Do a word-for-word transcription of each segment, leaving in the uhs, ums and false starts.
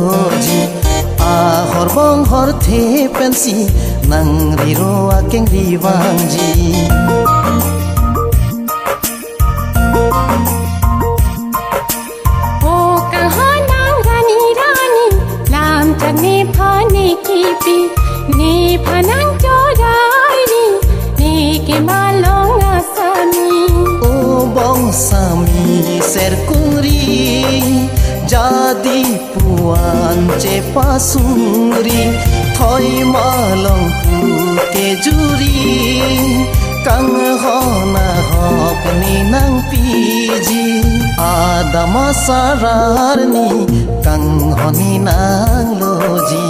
Oji, ahor bong horthe pensi nang riro akeng rivangji. O kanghon nang rani rani, lam chak nephan ne kipi, nephan nang chorai ri, ne kemalong asami. O bong sami ser kungri, jadi puan chepasungri, thoi malong pute juri, kanghon ahok ne nangpiji, adam asar arni kanghon ne nangloji.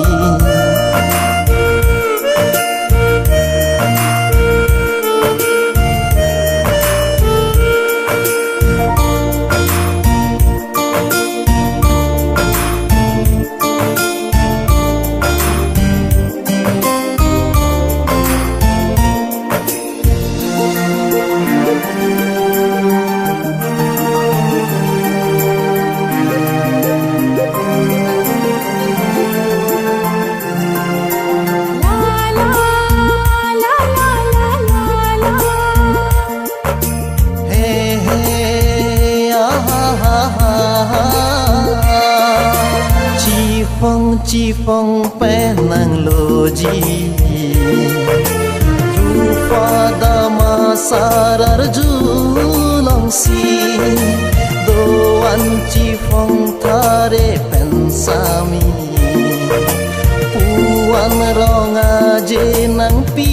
He, he, ah, ha, ha, ha, ha. Chifong, chifong pen nangloji. Rupa dam asar arju longsi, do-an chifong thare pen sami. Puan rong aje nangpi